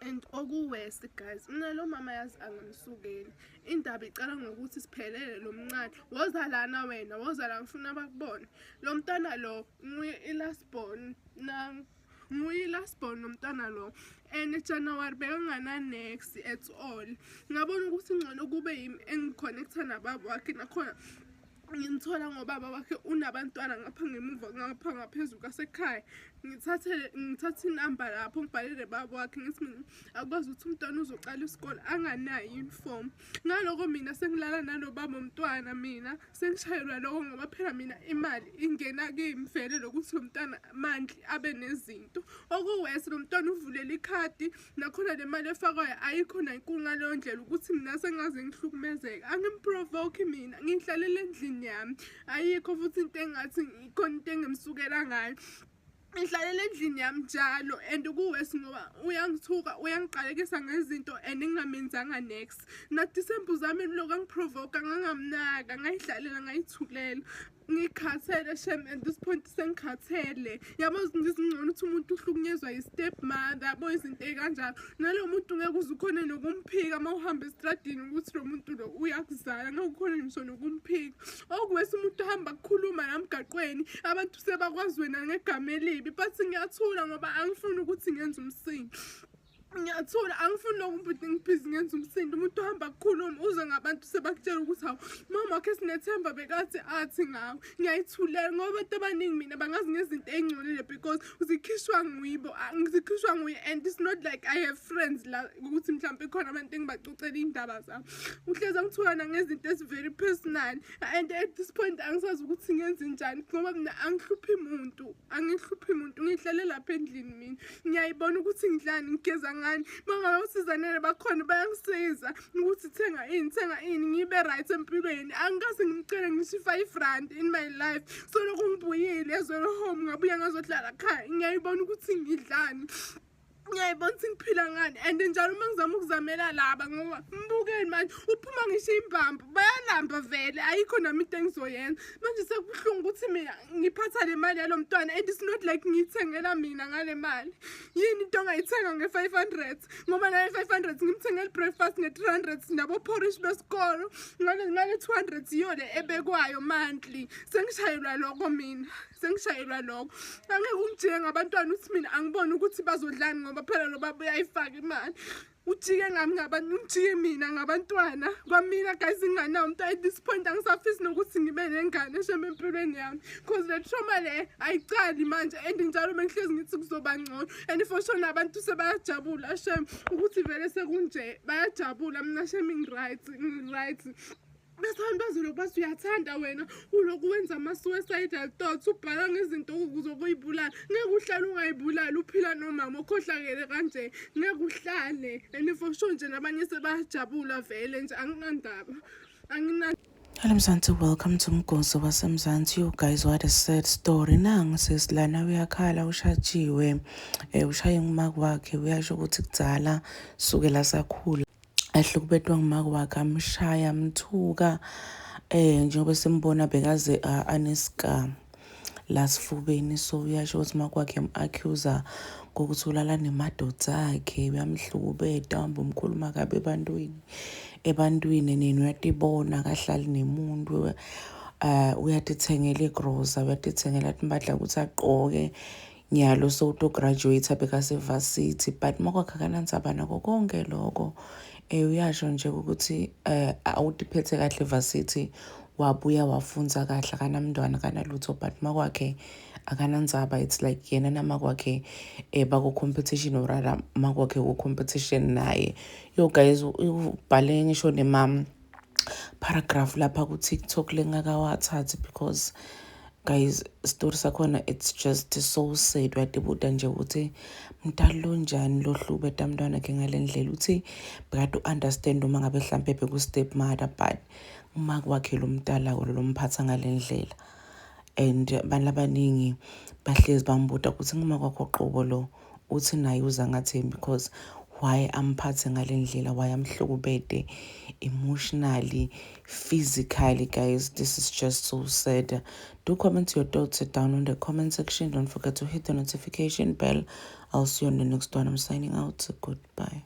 And oku-worse, guys, mina lo mama yazi angimsukeli. Indaba icala ngokuthi siphelele lo mncane. Woza lana wena, woza la, ngifuna bakubone. Lo mntwana lo nguye i-last born na, nguye i-last born nomntwana lo, and January bekangana next at all. Ngabona ukuthi ngcono kube yimi engi-connecta nababa wakhe. Nakhona ngimthola ngobaba wakhe unabantwana ngapha ngemuva, ngapha ngaphezulu kwasekhaya. Ngithathe inamba lapho, ngibhalele baba wakhe, ngithi mina akwazi ukuthi umntwana uzocala isikole anganayo i-uniform. Ngaloko mina sengilala nalo baba umntwana, mina sengishayelwa lokho, ngoba phela mina imali ingena kimi vele lokuthi lo mntwana mandli abe nezinto. Oku-worse, lo mntwana uvulela ikhadi, nakhona le mali efakwayo ayikho nayinkulu ngaleyo ndlela ukuthi mina sengaze ngihlukumezeke. Angim-provoke, mina ngihlalela endlini yami, ayikho futhi into engathi ikhona into engimsukela ngayo. Ngihlalela endlini yami njalo, and ku-worse ngoba uyangithuka, uyangiqalekisa ngezinto and ngingamenzanga next. Na-December uzame lokhu angi-provoke, ngangamnaka, ngayihlalela, ngayithulela. Ngikhathele shem, at this point sengikhathele, yabo. Ngizingcono ukuthi umuntu uhlukunyezwa yi-step mother, yabo, izinto ey'kanjalo. Nalo muntu ngeke uze ukhone nokumphika uma uhamba estradini ukuthi lo muntu lo uyakuzala, ngeke ukhone ngisho nokumphika. Oku-worse, umuntu uhamba kukhuluma la mgaqweni, abantu sebakwazi wena ngegama elibi, but ngiyathula ngoba angifuni ukuthi ngenze umsindo. Ngiyathula, angifuni lokhu ngibhizi ngenza umsindo. Umuntu uhamba kukhuluma, uze ngabantu sebakutshela ukuthi, "Hawu, mama wakhe Sinethemba bekathi athi ngawe." Ngiyayithulela ngoba abantu abaningi mina bangazi ngezinto ey'ngcolile because zikhishwa nguyibo, zikhishwa nguye, and it's not like I have friends la ukuthi mhlawumpe khona abantu engibacocela iy'ndaba zami. Uhlezi angithukana ngezinto ezi-very personal, and at this point angisazi ukuthi ngenze njani, ngoba mina angihluphi muntu, angihluphi muntu. Ngihlale lapha endlini mina, ngiyayibona ukuthi ngidlani, ngigeza ngani. Uma ngabe usizanele bakhona, bayangisiza ukuthi thenga ini, thenga ini, ngibe right empilweni. Angikaze ngimcele ngisho i-R5 in my life. So lokhu ngibuyile ezweni home, ngabuya ngazohlala khaya, ngiyayibona ukuthi ngidlani, ngiyayibona ukuthi ngiphila ngani. And njalo uma ngizama ukuzamela laba, ngoba mbukeni manje uphuma ngisho imbambo, bayalamba vele, ayikho nami into engizoyenza manje. Sekubuhlungu ukuthi mina ngiphatha le mali yalo mntwana, and it's not like ngiyithengela mina ngale mali. Yini into ongayithenga nge-500? Ngoba nale 500 ngimthengela i-breakfast nge-300 nabo-porridge besikolo ngale 200 yiyo le ebekwayo monthly. Sengishayelwa lokho mina, sengishayelwa lokho. Angeke ungijike ngabantwana uthi mina angiboni ukuthi bazodlani, ngoba phela lo baba uyayifaka imali. Ujike ngami ngabantu, ujike mina ngabantwana kwamina. Guys, nginganawo umuntu. At this point angisafisi nokuthi ngibe nengane shem empilweni yami, 'cause le trauma le ayicali manje, and njalo bengihlezi ngithi kuzoba ngcono, and for sure nabantu sebayajabula shem ukuthi vele sekunje, bayajabula. Mina shem ngi-right, ngi-right. Bese abantu bazolokhu bathi uyathanda wena, ulokhu wenza ama-suicidal thoughts, ubhala ngezinto zokuyibulala. Ngeke uhlale ungayibulali uphila nomama okhohlakele kanje, ngeke uhlale. And for sure nje nabanye sebayajabula vele nje, anginandaba, angina. Hello Mzansi, welcome to Mgosi waseMzansi. You guys, what a sad story. Nangu sesilana uyakhala, ushajiwe. Ushaye ngumake wakhe, uyasho ukuthi kudzala sukela sakhula ahlukubetwa ngumake wakhe, amshaya, amthuka, njengoba simbona bekaze ane-scar la sifubeni. So uyasho ukuthi make wakhe yam-accusa ngokuthi ulala nemadoda akhe, uyamhlukubeta, uhamba umkhuluma kabi ebantwini, nini uyatibona akahlali nemuntu, uyatithengela igrosa, uyatithengela timpahla ukuthi agqoke. Nyalo sowuto-graduate, bekase-varsity, but makwakhe akanandzaba nako konke loko. Uyasho nje ukuthi awutiphethe kahle e-varsity, wabuya wafundza kahle, akanamntwana, akanalutho, but makwakhe akanandzaba. It's like yena namakwakhe baku-competition, or rather makwakhe ku-competition naye. Yo guys, ubhale ngisho nema paragraph lapha ku-TikTok lengakawathathi, because guys, story sakhona, it's just so sad. Uyatibuta nje ukuthi mntali lonjani lohlubeta mntwana ke ngale ndlela. Uthi bekade u-understand uma ngabe hlampe beku-step mother, but uma kwakhe lo mntala lo lomphatha ngale ndlela. And abantu abaningi bahlezi bambuta ukuthi nguma kwakho qobo lo, uthi naye uza ngathembi, because Why amphathe ngale ndlela? Why amhlukubete emotionally, physically? Guys, this is just so sad. Do comment your thoughts down in the comment section. Don't forget to hit the notification bell. I'll see you on the next one. I'm signing out. Goodbye.